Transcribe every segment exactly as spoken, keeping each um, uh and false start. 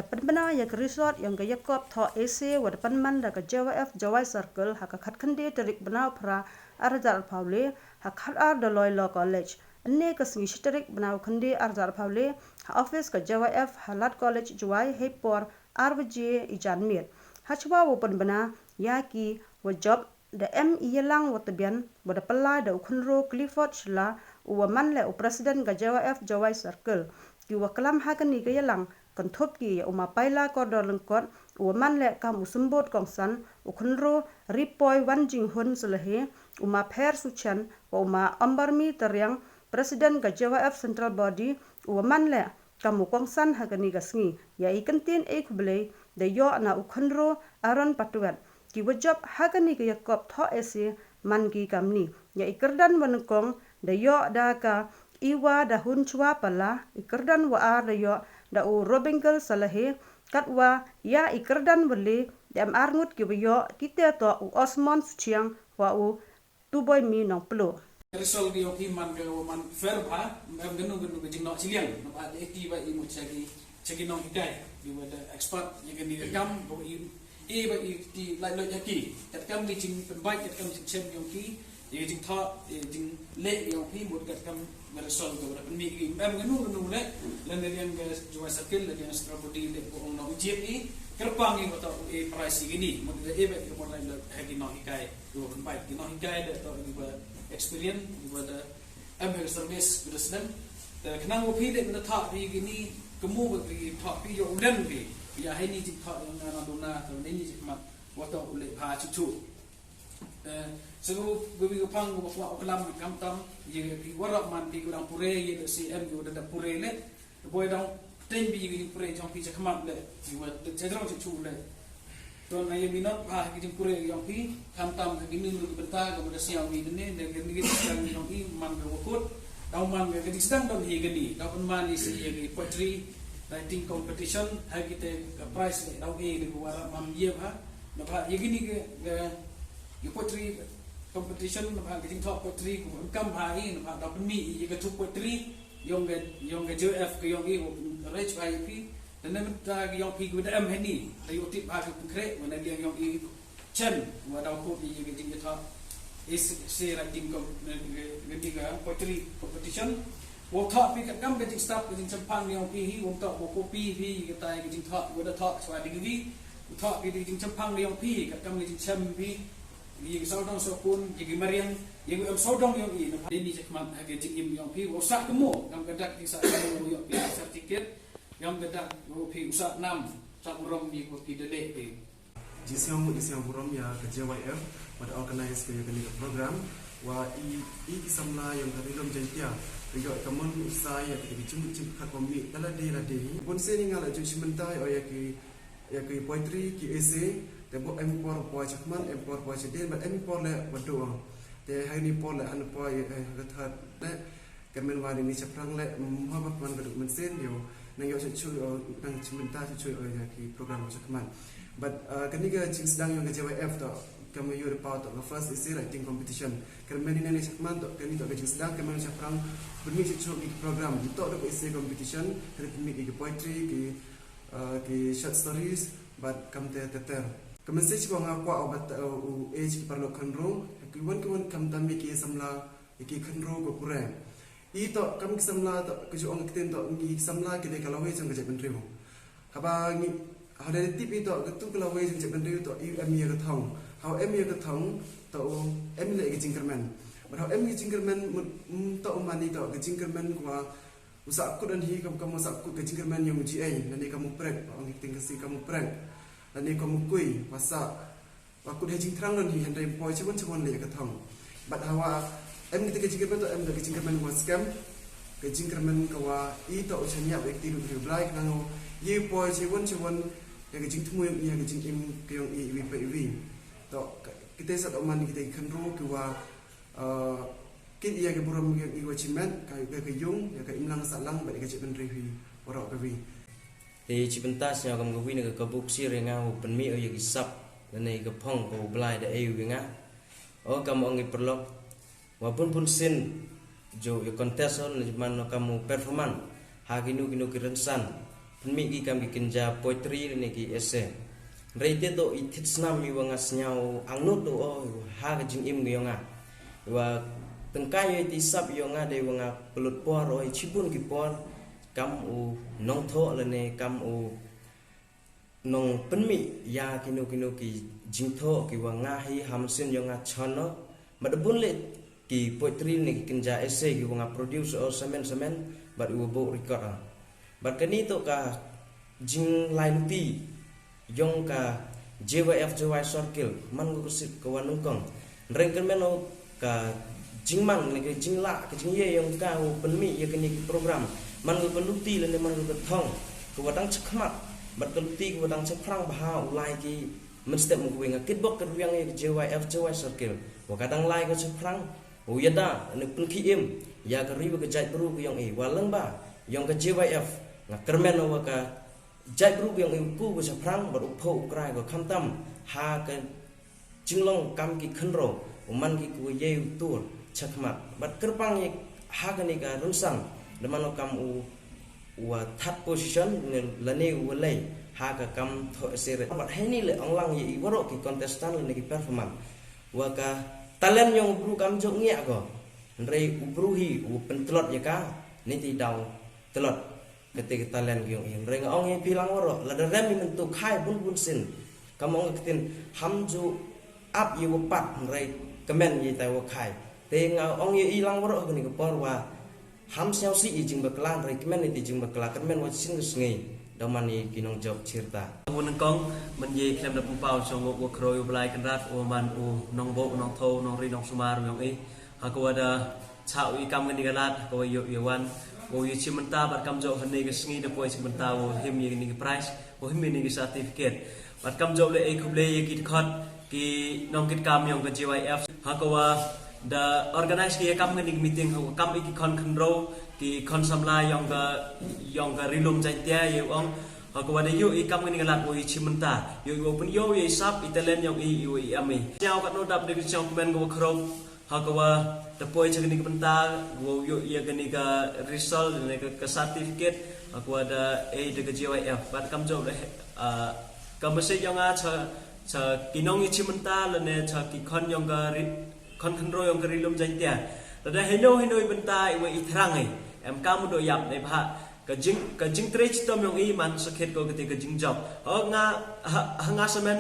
Pynbna ïa ka result ïong ka ïakop thoh essay wa da pynman da ka J Y F Jowai Circle ha ka khatkhyndai tarik bnai phra ar hajar arphaw le ha khatar Dolloi Law College. Ynne ka sngi shi tarik bnai khyndai ar hajar arphaw le ha office ka J Y F ha Lad College Jowai hei por ar baje i janmiet. Hashwa wa pynbna ïa ki wa jop da em i ïalang wa tbian wa da pynlai da u khynro Clifford Shylla u wa man leh u president ka J Y F Jowai Circle. Ki wa klam ha kani ka ïalang kynthup ki ïa u ma Paila Kordor Lyngkot u wa man leh kam u symbud kongsan, u khynro Ripoi Wanjinghun Salehe, u ma Pher Suchen wa u ma Ambarmi Tariang, president ka J Y F Central Body u wa man leh kam u kongsan ha kani ka sngi. Ïa i kyntien ei khublei da ïoh na u khynro Aaron Patwet. Ki wa jop ha kani ka ïakop thoh essay man ki kamni. Ïa i kyrdan wa nyngkong da ïoh da ka Iwa da Hun Chwa Pala, i kyrdan wa ar da ïoh da u Robinkel Salehe, katwa ïa i kyrdan wa le da em ar ngut ki wa ïoh, kite toh u Osmond Suchiang wa u Tuboi Mi Nongpluh. Result ki ïong phi man ka wa man fair bha, em kano kano ka jingnoh chiliang, naba da eti ba i mut cha ki, cha ki nonghikai, ki wa da expert ïa kani ka kam, ba i, i ba i ti lai loi ïa ki, katkam ki jingpynbait, katkam jingchem ïong ki, ïa ki jingthoh, ïa ki jingleh ïong phi, mut katkam ka result ka wa da pynmih ki, em kano kano le, lane liang ka Jowai Circle, lane liang Central Body le, ko ong nongjied i, kyrpang i wa toh u e prize i kini, mut da e ba i ka mut lai loi ha ki nonghikai. Ki wa pynbait, ki nonghikai da toh ki wa experience, ki wa da em ha ka service, ki wa da snem. Te khnang wa phi da, da thoh phi kini, ka mu ba phi thoh phi ïa u len phi. Ïa hei ni jingthoh ïa nga na duna, te hei ni jingmat wa toh u leh bha chuchu. Te sa ka wa phi ka phang wa kwah u klam kam tam, ïa phi wa rap man phi ka dang pure, ïa da C M ki wa da da pure le. Boi dang teng bi ïa ka jingpure jong phi cha khmat le, ïa wa da cha jrong cha chu le. To na ïa minot ha ka jingpure jong phi, khamtam ha ki nunu ki bynta ka mut da siaw wi ne, ne ka ni ka jingpure jong phi man ka wa kut, dang man ka jingsdang dang hi ka ni, dang pynman ïa si ïa ki poetry writing competition, ha ki te ka prize le, dang hi ne ka wa rap man ïa ha, na ba ïa ki ni ka, ka, ïa poetry competition, na ba ka jingthoh poetry, ka wa kam ha i, na ba dang pynmih ïa ka thu poetry, ïong ka, ïong ka J F ka ïong i, rech ba ïa phi. Dan na mynta ka ïong phi ka da em hani. Da ïoh tip ba ka pynkhreh, wa na liang ïong i chen, wa da khot ïa ka jingïathoh essay writing com-, ka, ka, ka poetry competition. Wa thoh phi katkam ka jingstad, ka jingchemphang ïong phi hi, wa thoh wa copy phi, ka tai ka jingthoh, wa da thoh, chwa degree. Wa thoh phi ka jingchemphang ïong phi, katkam ka jingchem phi, ïa ki sawdong sawkun, ïa ki mariang, ïa ki em sawdong ïong i, na pha ni checkmat ha ka jingim ïong phi, wa sah kamo, ngam ka dak ki sah kamo ïong phi, certificate, ngam ka dak, wa phi u sah nam, sah burom ïa wa phi da leh phi. Jingsngewbha, jingsngewbha burom ïa ka J Y F, wa da organize ka ïa kane ka program, wa i, i ki samla ïong ka Ri Lum Jaiñtia, ri ïoh ka mon u sa ïa ka jingmut jingpyrkhat wa mih, da lade lade. Bun sien nga la ju shim bynta ïa ki ïa ki poetry, ki essay, te bun em por poi cha khmat, em por poi cha dien, bad em por le wa duh. Te ha ini por le han poi, eh, ha ka thad le, ka men wa ni cha phrang le, mm, ha ba pman ka duk mynsiem ïoh, nang ïoh cha chu ïoh, nang chimbynta cha chu ïoh ïa ki program cha khmat. Bad, uh, kani ka jingsdang ïong ka J Y F toh, ka ma ïoh da pau toh, ka first essay writing competition. Ka men ni nang ni cha khmat toh, kani toh ka jingsdang, ka men cha phrang, bun mi cha chu ki program, toh da ka essay competition, ka ni ki poetry, ki uh, ki short stories, bad kam te ter ter. Ka message ba nga kwah, uh, bad, uh, u age ki paralok khynroo, ki wan ki wan khamtam ïa ki samla, ïa ki khynroo ko pure. I toh, kam ki samla toh, ka ju ong ktien toh, ngi samla ki dei ka lawei jong ka jaitbynriew. Haba ngi, ha da tip i toh, ka tu ka lawei jong ka jaitbynriew toh, i em ïa ka thong. Ha em ïa ka thong, toh, em ïa ka jingkyrmen. Bad ha em ïa ka jingkyrmen, mut, mm, toh u mani toh, ka jingkyrmen kwah, u sah kut don hi kam, kam u sah kut ka jingkyrmen ïong u G A, lane kam u prek, ba ong ha ktien Khasi kam u prek. Lane kam u kui, ba sah, ba kut ha jingthrang don hi, hynrei poi chawon chawon leh ka thong. Bad hawa, em kata ka jingkyrmen toh em da ka jingkyrmen wa skhem, ka jingkyrmen ka wa i toh u chaniah ïa kti lut ri u Blai, khnang ïa poi chawon chawon, ïa ka jingthmu ïong i, ïa ka jingim ka ïong i, iwi pa iwi. Toh, ka, kita sa toh man kita ki khynroo ki wa, uh, kit ïa ka burom ïong i wa chimet, ka, ka, ka ïung, ïa ka imlang sahlang, bad ïa ka jaitbynriew hi, waroh kawi. Te chi bynta sñiaw kam kawi na ka kabu ksir ïa nga u pynmih ïa ki sap, lane ïa ka phong ka u Blai da ei u ïa nga. O kam ong i paralok, wa bun bun sien, jooh ïa contest o, lane man o kam u performance, ha kino kino ki rynsan, pynmih ki kam ki kynja poetry ne ki essay. Hynrei te to i thit snam i wa nga sñiaw angnud to o ha ka jingim ki yong nga. Wa tyngkai i ti sap yong nga de wa nga pynlut por o i chibun ki por kam u nongthoh lane kam u nongpynmih ya kino kino ki jingthoh ki wa nga hi ha mynsiem yong nga chon no. Bad bun le ki poetry ne ki kynja essay ki wa nga produce o samen samen bad u wa buh record o. Bad kani to ka jinglai luti yong ka J Y F J Y Circle man ko ka sit ka wa nyngkong. Hynrei kyrmen o ka jingman ne ka jinglah ka jingye yong ka u pynmih ya kani ki program. Man ko ka luti lane man ko ka thong ka wa dang chakhmat bad ka luti ka wa dang chaphrang bha u lai ki mynstep mo ka wi nga kitbok ka riang ya ka J Y F J Y Circle. Wa ka dang lai ka chaphrang u yada ne pynkhih im ya ka ri wa ka jaitbru ka yong i wa lang ba yong ka J Y F nga kyrmen o wa ka jaitbru ka yong i u ku ka chaphrang bad u pho u krai ka khamtam ha ka jinglong kam ki khynro u man ki ku ye u tur chakhmat bad kyrpang ye ha kani ka rynsan da man o kam u wa third position ne lane u wa lei ha ka kam tho sere bad hei ni le ong lang ye i warok ki contestant lane ki performance wa ka talent yong u bru kam jok ngiak ko. Hynrei u bru hi u pyntlot ye ka ni ti daw tlot kate ka talent yong i. Hynrei nga ong i phi lang warok lada rem i myntu khai bun bun sin kam ong ka tin ham ju ap i wa pat hynrei kmen i tai wa khai. Te nga ong i lang warok kani ka por wa ham sñiaw si i jingbakla hynrei kmen i ti jingbakla kmen wa sin ka sngi da man i ki nong jok chirta. Wun kong men ye klem da pumpaw chong wa khroi u blai kan rat u man u nong bo u nong tho u nong ri nong sumar u yong i. Ha ka wa da cha u i kam kani ka lat ha ka wa yo i wan u i chim mynta bad kam jok hynne ka sngi da poi chim mynta u him i kani ka prize u him i kani ka certificate. Bad kam jok le ei khublei ya ki dkhot ki nong kit kam yong ka J Y F ha ka wa da organize ki ya kam kani ka meeting ha ka kam i ki khon khynro ki khon samla yong ka yong ka rilum Jaintia ya ong ha ka wa da yo i kam kani ka lat u i chim mynta yo i wa pun yo ya i sap i talent yong i i wa i am i. Sñiaw ka no dap de ka sñiaw kmen ka wa khrop ha ka wa da poi cha kani ka bynta wow yo ya kani ka result ne ka, ka certificate ha ka wa da ei da ka J Y F bad kam jok da ah, ka message yong nga cha cha ki nong i chim mynta lane cha ki khon yong ka ri khon khynro yong ka rilum Jaintia. Lada hei no hei no i bynta i wa i thrang i em kam u do yap ne bha ka jing ka jingtrei chitom yong i man sakhet ko kate ka jingjop. Ho nga ha, ha nga samen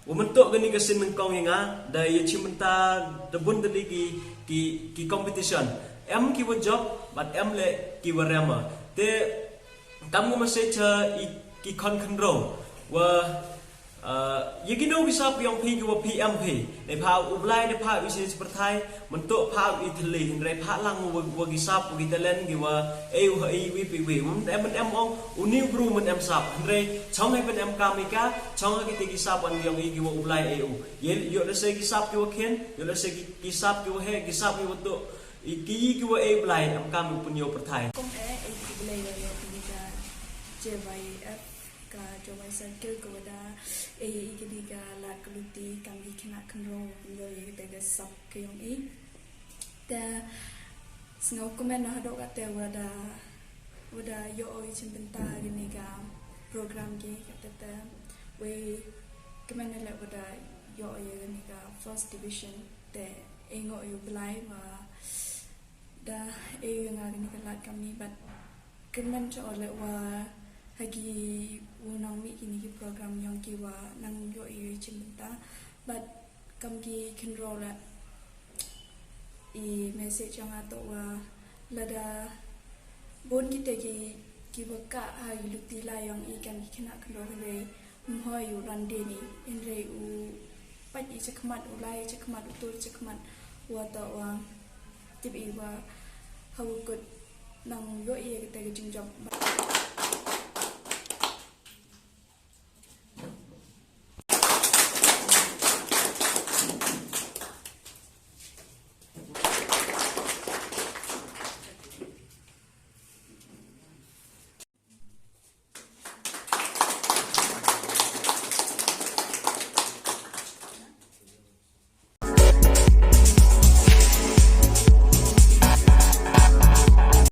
u mynto kani ka sin nyngkong ya nga da ya chim mynta da bun da li ki ki ki competition. Em ki wa jop bad em le ki wa rema. Te kam ngu message cha i ki khon khynro wa ah, ya ki no ki sap yong phi ki wa phi em phi ne pha u blai ne pha u i sin chi pyrthai. Mynto pha u i thylli hynrei pha lang wa, wa ki sap wa ki talent ki wa ei u ha ei wi pi wi. Mun em mun em ong u ni u bru mun em sap hynrei chong hei pyn em kam i ka chong ha ki te ki sap wan yong i ki wa u blai ei u. Ye yo da se ki sap ki wa khen yo da se ki, ki sap ki wa he ki sap ki wa to i ki i ki wa ei blai em kam u pun yo pyrthai. Kong e ei ki blai wa yo ki ka J Y F ka J Y Circle ka wa da ei i ki di ka lat ka luti kam ki khynnah khynro pun yo i ki te ka sap ka yong i. Te sngaw kmen na hadok kate wa da wa da yo o i chim bynta kani ka program ki kate te wei kmen na le wa da yo o i kani ka first division te ei ngo i u blai wa da ei nga kani ka lat kam ni bad kmen cha o le wa ha ki u nong mi kini ki program yong ki wa nang yo i chim bynta bad kam ki khynro le i message yong nga to wa lada bun ki te ki ki wa ka ha i luti la yong i kam ki khynnah khynro hynrei mhoi u ran de ni hynrei u pat i chakmat u lai chakmat u tur chakmat wa to wa tip i wa ha u kut nang yo i te ka jingjop.